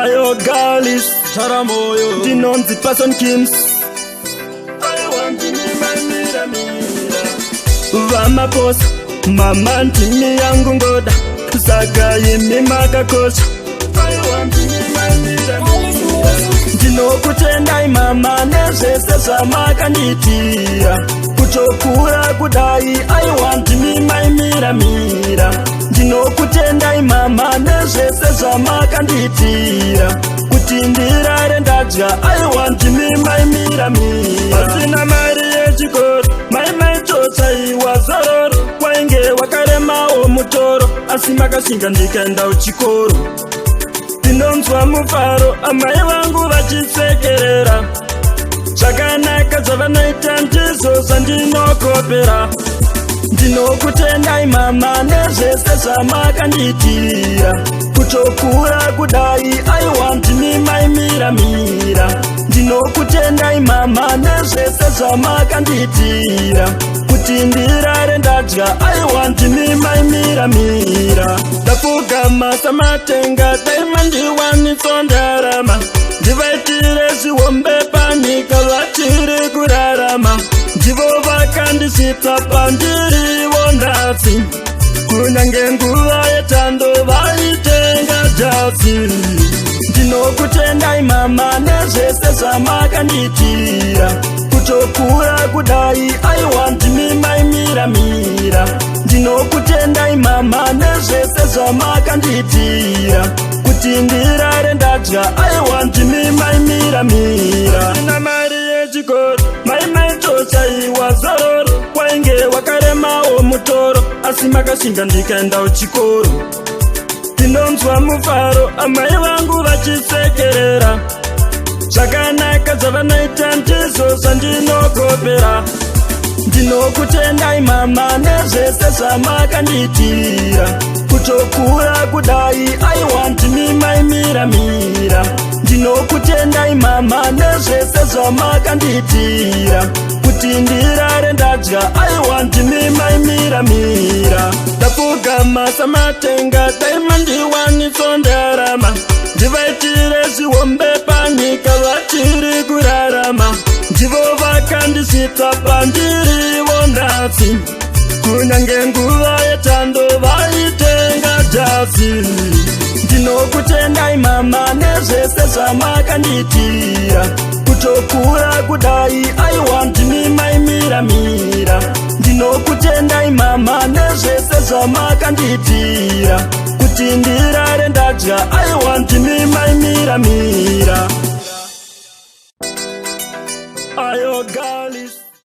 Ayo Galis Taramoyo. Ndinonzi Passion Kims. Aiwa, ndimi maimiramira vamaposa. Mama, ndimi yangu ngoda, saka imi makakosha. Aiwa, ndimi maimiramira. Ndinokutendai mama nezvese zvamakandiitira kutokura kudai. Aiwa, ndimi maimiramira. Ndinokutendai mama nezvese zvamakandiitira kuti ndirare ndadya. Aiwa, ndimi maimiramira. Pasina mari yechikoro, mai maitotsaiwa zororo. Kwainge wakaremawo mutoro, asi makashinga ndikaenda kuchikoro. Ndinonzwa mufaro amai vangu vachisekerera. Zvakanaka zvavanoita ndizvo zvandinokopera. Ndinokutendai mama nezvese zvamakandiitira kutokura kudai. Aiwa, ndimi maimiramira. Ndinokutendai mama nezvese zvamakandiitira kuti ndirare ndadya. Aiwa, ndimi maimiramira. Ndapfugama samatenga, dai mandiwaniso ndarama, ndivaitire zvihombe panyika vachiri kurarama. Ndivo vakandisvitsa pandiriwo nhasi, kunyange nguva yechando vaitenga jasi. Ndinokutendai mama nezvese zvamakandiitira kutokura kudai. Aiwa, ndimi maimiramira. Ndinokutendai mama nezvese zvamakandiitira kuti ndirare ndadya. Aiwa, ndimi maimiramira. Ina mari yechikoro, mai maitotsaiwa zororo. Kwainge wakaremawo mutoro, asi makashinga ndikaenda kuchikoro. Ndinonzwa mufaro amai vangu vachisekerera. Zvakanaka zvavanoita ndizvo zvandinokopera. Ndinokutendai mama nezvese zvamakandiitira kutokura kudai. Aiwa, ndimi maimiramira. Ndinokutendai mama nezvese zvamakandiitira kuti ndirare ndadya. Aiwa, ndimi maimiramira. Ndapfugama samatenga, dai mandiwaniso ndarama, ndivaitire zvihombe panyika vachiri kurarama. Ndivo vakandisvitsa pandiriwo nhasi, kunyange nguva yechando vaitenga jasi. Ndinokutendai mama nezvese zvamakandiitira kutokura kudai. Aiwa, ndimi maimiramira. Ndinokutendai mama nezvese zvamakandiitira kuti ndirare ndadya. Aiwa, ndimi maimiramira. Ayo Galis.